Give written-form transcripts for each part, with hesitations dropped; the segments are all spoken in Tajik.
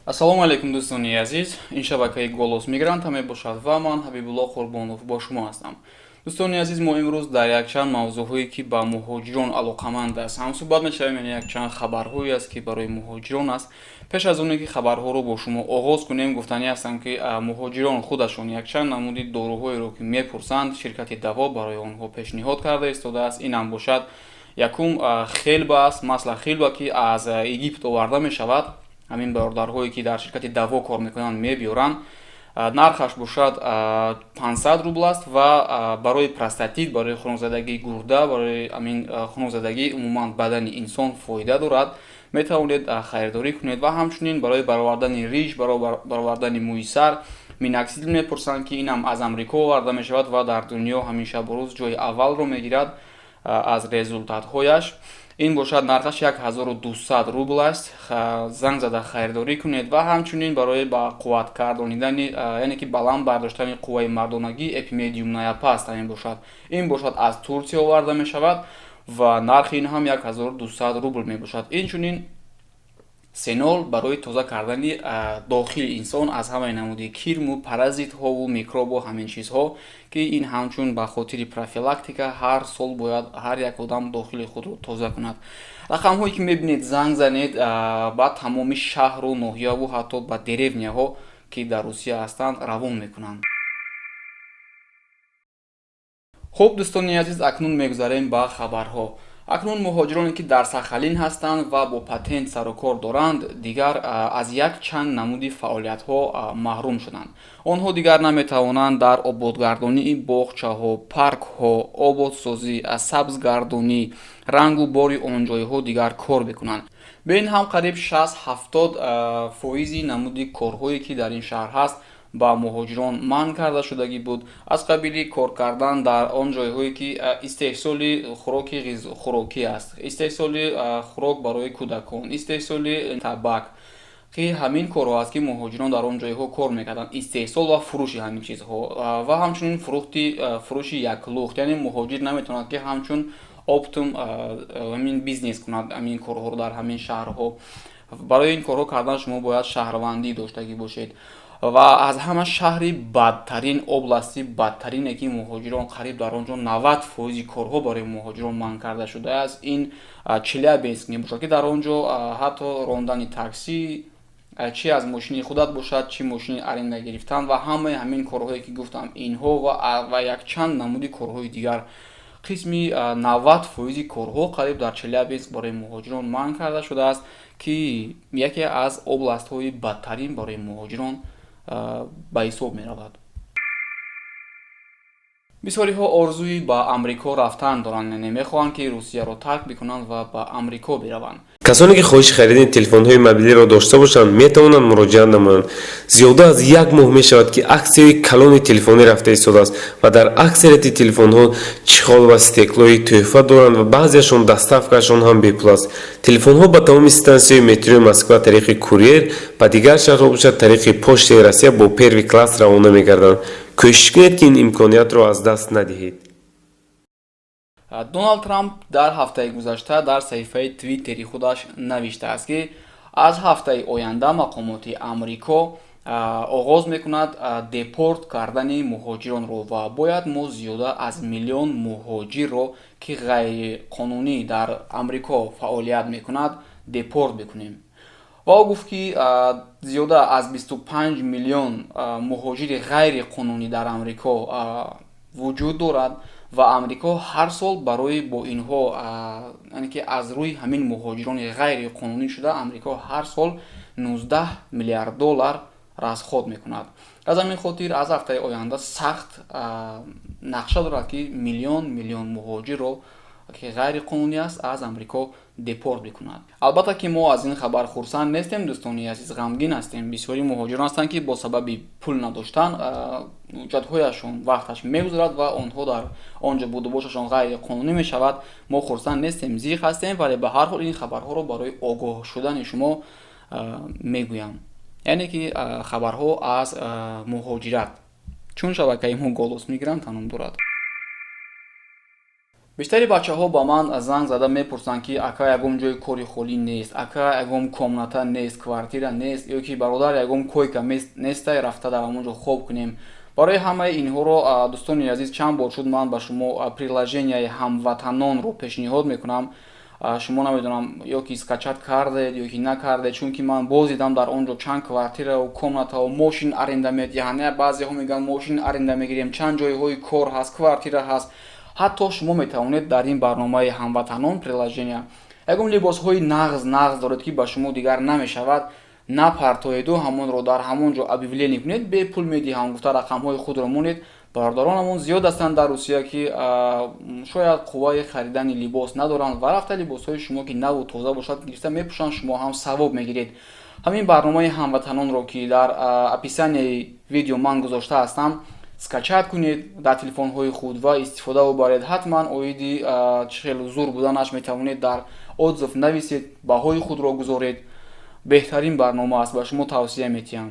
Ассалому алайкум, дӯстони азиз. Ин шабакаи «Голос мигранта» мебошад ва ман, Ҳабибулло Қурбонов, бо шумо ҳастам. Дӯстони азиз, мо имрӯз дар якчанд мавзӯъҳое, ки ба муҳоҷирон алоқаманд аст, ҳамсӯҳбат мешавем, яъне якчанд хабарҳое аст, ки барои муҳоҷирон аст. Пеш аз оне ки хабарҳоро бо шумо оғоз кунем, гуфтанӣ ҳастам, ки муҳоҷирон худашон якчанд намуди доруҳоеро, ки мепурсанд, ширкати «Даво» барои онҳо пешниҳод карда истодааст. Инам бошад: якум, хелба аст, масло хилба, ки аз Египт оварда мешавад. Ҳамин бародарҳое, ки дар ширкати «Даво» кор мекунанд, мебиёранд. Нархаш бошад 500 рубл аст ва барои простатит, барои хунукзадагии гурда, барои ҳамин хунукзадагии умуман бадани инсон фоида дорад. Метавонед харидорӣ кунед. Ва ҳамчунин барои баровардани риш, баровардани мӯи сар миноксидил мепурсанд, ки инам аз Амрико оварда мешавад ва дар дунё ҳамин шабу рӯз ҷои аввалро мегирад аз результатҳояш. Ин бошад нархаш 1200 рубл аст. Занг зада харидорӣ кунед. Ва ҳамчунин барои ба қувват гардонидани, яъне ки баланд бардоштани қувваи мардонагӣ, эпимедиумная паста мебошад. Ин бошад аз Турсия оварда мешавад ва нархи ин ҳам 1200 рубл мебошад. Инчунин сенол барои тоза кардани дохили инсон аз ҳамаи намуди кирму паразитҳову микробу ҳамин чизҳо, ки ин ҳамчун ба хотири профилактика ҳар сол бояд ҳар як одам дохили худро тоза кунад. Рақамҳое, ки мебинед, занг занед. Ба тамоми шаҳру ноҳияву ҳатто ба деревняҳо, ки дар Русия ҳастанд, равон мекунанд. Хуб, дӯстони азиз, акнун мегузарем ба хабарҳо. Акнун муҳоҷироне, ки дар Сахалин ҳастанд ва бо патент сарукор доранд, дигар аз як чанд намуди фаъолиятҳо маҳрум шуданд. Онҳо дигар наметавонанд дар ободгардонии боғчаҳо, паркҳо, ободсозӣ, сабзгардонӣ, рангу бори он ҷойҳо дигар кор бикунанд. Бе ин ҳам қариб 60-70 фоизи намуди корҳое, ки дар ин шаҳр ҳаст, ба муҳоҷирон манъ карда шудагӣ буд, аз қабили кор кардан дар он ҷойҳое, ки истеҳсоли хӯроки хӯрокӣ аст, истеҳсоли хӯрок барои кӯдакон, истеҳсоли табак, ки ҳамин корҳо аст, ки муҳоҷирон дар он ҷойҳо кор мекарданд, истеҳсол ва фурӯши ҳамин чизҳо ва ҳамчунин фурӯши яклухт. Яъне муҳоҷир наметавонад, ки ҳамчун оптом ҳамин бизнес кунад ҳамин корҳоро дар ҳамин шаҳрҳо. Барои ин корҳо кардан шумо бояд шаҳрвандӣ доштагӣ бошед. Ва аз ҳама шаҳри бадтарин, области бадтарине, ки муҳоҷирон қариб дар он ҷо 90 фоизи корҳо барои муҳоҷирон манъ карда шудааст, ин Челябинск мебошад, ки дар он ҷо ҳатто рондани таксӣ, чи аз мошини худат бошад, чи мошини аренда гирифтан ва ҳамаи ҳамин корҳое, ки гуфтам, инҳо ва якчанд намуди корҳои дигар, қисми 90 фоизи корҳо қариб дар Челябинск барои муҳоҷирон манъ карда шудааст, ки яке аз областҳои бадтарин барои муҳоҷирон ба ҳисоб меравад. Бисёриҳо орзуи ба Амрико рафтан доранд, яъне мехоҳанд, ки Русияро тарк бикунанд ва ба Амрико бираванд. Касоне, ки хоҳиши харидани телефонҳои мобилиро дошта бошанд, метавонанд муроҷиат намоянд. Зиёда аз як моҳ мешавад, ки аксияи калони телефонӣ рафта истодааст ва дар аксарияти телефонҳо чехол ва стеклои тӯҳфа доранд ва баъзеашон доставкаашон ҳам бепул аст. Телефонҳо ба тамоми стансияи метрои Москва тариқи курьер, ба дигар шаҳрҳо бошад, тариқи Почтаи Россия бо первый класс равона мегарданд. Кӯшиш кунед, ки ин имкониятро аз даст надиҳед. Доналд Трамп дар ҳафтаи гузашта дар саҳифаи Твиттери худаш навиштааст, ки аз ҳафтаи оянда мақомоти Амрико оғоз мекунад депорт кардани муҳоҷиронро ва бояд мо зиёда аз миллион муҳоҷирро, ки ғайриқонунӣ дар Амрико фаъолият мекунад, депорт бикунем. Ва ӯ гуфт, ки зиёда аз 25 миллион муҳоҷири ғайриқонунӣ дар Амрико вуҷуд дорад ва Амрико ҳар сол барои бо инҳо, яъне ки аз рӯи ҳамин муҳоҷирони ғайриқонунӣ шуда, Амрико ҳар сол 19 миллиард доллар расход мекунад. Аз ҳамин хотир аз ҳафтаи оянда сахт нақша дорад, ки миллион миллион муҳоҷирро, ки ғайриқонунӣ аст, аз Амрико депорт бикунад. Албатта, ки мо аз ин хабар хурсанд нестем, дӯстони азиз, ғамгин ҳастем. Бисёри муҳоҷирон ҳастанд, ки бо сабаби пул надоштан ҳуҷҷатҳояшон вақташ мегузарад ва онҳо дар он ҷо будубошашон ғайриқонунӣ мешавад. Мо хурсанд нестем, зиқ ҳастем, вале ба ҳар ҳол ин хабарҳоро барои огоҳ шудани шумо мегӯям, яъне ки хабарҳо аз муҳоҷират, чун шабакаи мо «Голос мигранта» ном дорад. Бештари бачаҳо ба ман занг зада мепурсанд, ки ака, ягон ҷои кори холӣ нест, ака, ягон комната нест, квартира нест, ё ки бародар, ягон койка нестай, рафта дар ҳамон ҷо хоб кунем? Барои ҳамаи инҳоро, дӯстони азиз, чанд бор шуд, ман ба шумо приложенияи Ҳамватанонро пешниҳод мекунам. Шумо намедонам, ё ки скачать кардед, ё ки накардед, чунки ман боз дидам, дар он ҷо чанд квартираву комнатаву мошин аренда медиҳанд. Баъзеҳо мегӯянд, мошин аренда мегирем. Чанд ҷойҳои кор ҳаст, квартира ҳаст. Ҳатто шумо метавонед дар ин барномаи Ҳамватанон приложения ягон либосҳои нағз нағз доред, ки ба шумо дигар намешавад, напартоеду ҳамонро дар ҳамон ҷо объявление кунед, бепул медиҳам гуфта, рақамҳои худро монед. Бародаронамон зиёд ҳастанд дар Русия, ки шояд қувваи харидани либос надоранд ва рафта либосҳои шумо, ки наву тоза бошад, гирифта мепӯшанд, шумо ҳам савоб мегиред. Ҳамин барномаи Ҳамватанонро, ки дар описанияи видео ман гузошта ҳастам, скачать кунед дар телефонҳои худ ва истифода бубаред. Ҳатман оиди чӣ хел зур буданаш метавонед дар отзыв нависед, баҳои худро гузоред. Беҳтарин барнома аст, ба шумо тавсия метиҳам.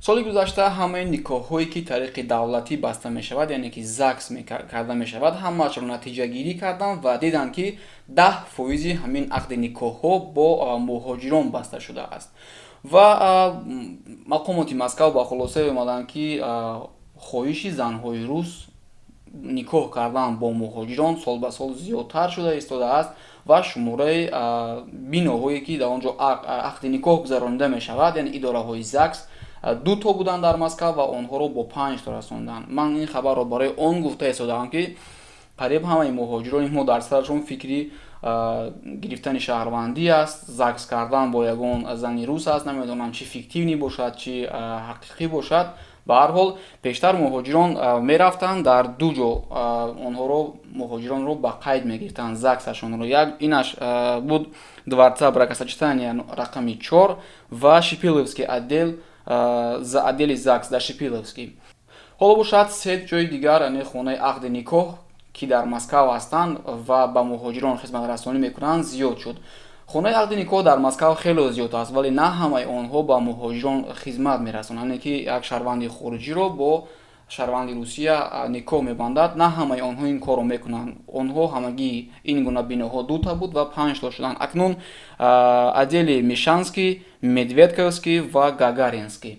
Соли гузашта ҳамаи никоҳҳое, ки тариқи давлатӣ баста мешавад, яъне ки ЗАГС карда мешавад, ҳамаашро натиҷагирӣ карданд ва диданд, ки 10 фоизи ҳамин ақди никоҳҳо бо муҳоҷирон баста шудааст. Ва мақомоти Москав ба хулосае омаданд, ки хоҳиши занҳои рус никоҳ кардан бо муҳоҷирон сол ба сол зиёдтар шуда истодааст ва шумораи биноҳое, ки дар он ҷо ақди никоҳ гузаронида мешавад, яъне идораҳои ЗАГС, ду то буданд дар Москав ва онҳоро бо панҷ то расонданд. Ман ин хабарро барои он гуфта истодаам, ки қариб ҳамаи муҳоҷирони мо дар сарашон фикри гирифтани шаҳрвандӣ аст, ЗАГС кардан бо ягон зани рус аст. Намедонам, чӣ фиктивный бошад, чӣ ҳақиқӣ бошад. Ба ҳар ҳол, пештар муҳоҷирон мерафтанд дар ду ҷо, онҳоро, муҳоҷиронро ба қайд мегирифтанд, ЗАГСашонро. Як инаш буд Дворца бракосочетания рақами 4 ва Шипиловский отдел, отдели ЗАГС дар Шипиловский. Ҳоло бошад, се ҷои дигар, яъне хонаи ақди никоҳ, ки дар Москав ҳастанд ва ба муҳоҷирон хизматрасонӣ мекунанд, зиёд шуд. Хонаи ақди никоҳ дар Москав хеле зиёд аст, вале на ҳамаи онҳо ба муҳоҷирон хизмат мерасонанд, яъне ки як шаҳрванди хориҷиро бо шаҳрванди Русия никоҳ мебандад, на ҳамаи онҳо ин корро мекунанд. Онҳо ҳамагӣ ин гуна биноҳо дута буд ва панҷто шуданд акнун: отдели Мещанский, Медведковский ва Гагаринский.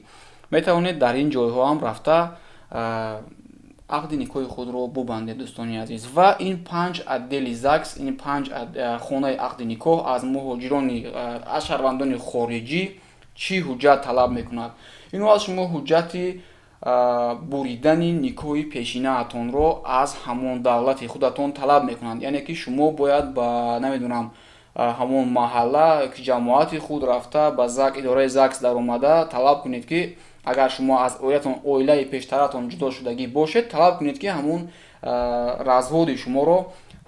Метавонед дар ин ҷойҳо ҳам рафта ақди никоҳи худро бубандед, дӯстони азиз. Ва ин панҷ отдели ЗАГС, ин панҷ хонаи ақди никоҳ аз муҳоҷирони, аз шаҳрвандони хориҷӣ чӣ ҳуҷҷат талаб мекунад? Инҳо аз шумо ҳуҷҷати буридани никоҳи пешинаатонро аз ҳамон давлати худатон талаб мекунанд. Яъне ки шумо бояд ба, намедонам, ҳамон маҳалла, ҷамоати худ рафта, ба ЗАГС, идораи ЗАГС даромада талаб кунед, ки агар шумо аз оилатон, оилаи пештаратон ҷудо шудагӣ бошед, талаб кунед, ки ҳамон разводи шуморо,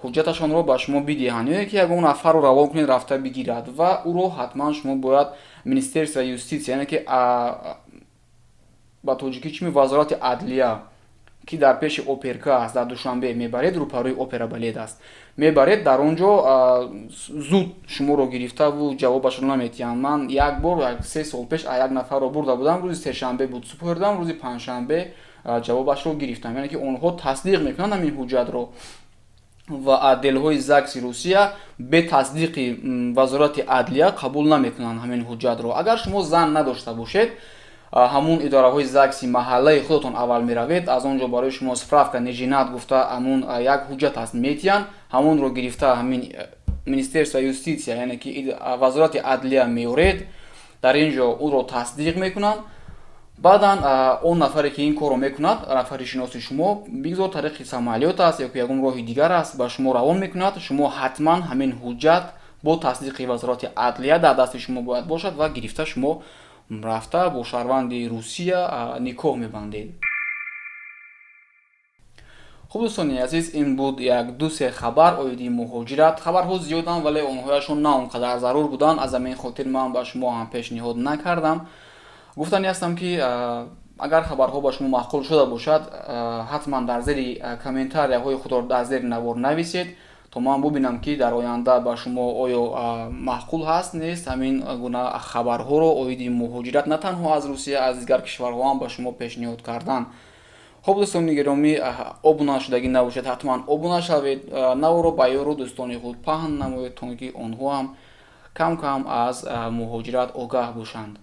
ҳуҷҷаташонро ба шумо бидиҳанд, ё ки ягон нафарро равон кунед, рафта бигирад. Ва ӯро ҳатман шумо бояд Министерство юстиция, яъне ки ба тоҷикӣ чӣ, Вазорати адлия, ки дар пеши оперка аст дар Душанбе, мебаред, рӯпарӯи опера балет аст, мебаред. Дар он ҷо зуд шуморо гирифтаву ҷавобашро наметиҳанд. Ман як бор 3 сол пеш як нафарро бурда будам, рӯзи сешанбе буд, супоридам, рӯзи панҷшанбе ҷавобашро гирифтам. Яъне ки онҳо тасдиқ мекунанд ҳамин ҳуҷҷатро ва отделҳои ЗАГСи Русия бе тасдиқи Вазорати адлия қабул намекунанд ҳамин ҳуҷҷатро. Агар шумо зан надошта бошед, ҳамун идораҳои ЗАГСи маҳаллаи худатон аввал меравед. Аз он ҷо барои шумо справка не женат гуфта, ҳамун як ҳуҷҷат аст, метиҳанд. Ҳамонро гирифта, ҳамин Министерство юстиция, яъне ки Вазорати адлия меоред. Дар ин ҷо ӯро тасдиқ мекунанд. Баъдан он нафаре, ки ин корро мекунад, нафари шиноси шумо, бигзор тариқи самолёт аст ё ки ягон роҳи дигар аст, ба шумо равон мекунад. Шумо ҳатман ҳамин ҳуҷҷат бо тасдиқи Вазорати адлия дар дасти шумо бояд бошад ва гирифта шумо рафта бо шаҳрванди Русия никоҳ мебандед. Хуб, дӯстони азиз, ин буд як ду се хабар оиди муҳоҷират. Хабарҳо зиёданд, вале онҳояшон на он қадар зарур буданд, аз ҳамин хотир ман ба шумо ҳам пешниҳод накардам. Гуфтанӣ ҳастам, ки агар хабарҳо ба шумо маъқул шуда бошад, ҳатман дар зери комментарияҳои худро дар зери навор нависед, то ман бубинам, ки дар оянда ба шумо оё маъқул ҳаст, нест, ҳамин гуна хабарҳоро оиди муҳоҷират на танҳо аз Русия, аз дигар кишварҳо ҳам ба шумо пешниҳод кардан. Хуб, дӯстони гиромӣ, обуна шудагӣ набошед, ҳатман обуна шавед, наворо ба ёру дӯстони худ паҳн намоед, то ки онҳо ҳам кам кам аз муҳоҷират огаҳ бошанд.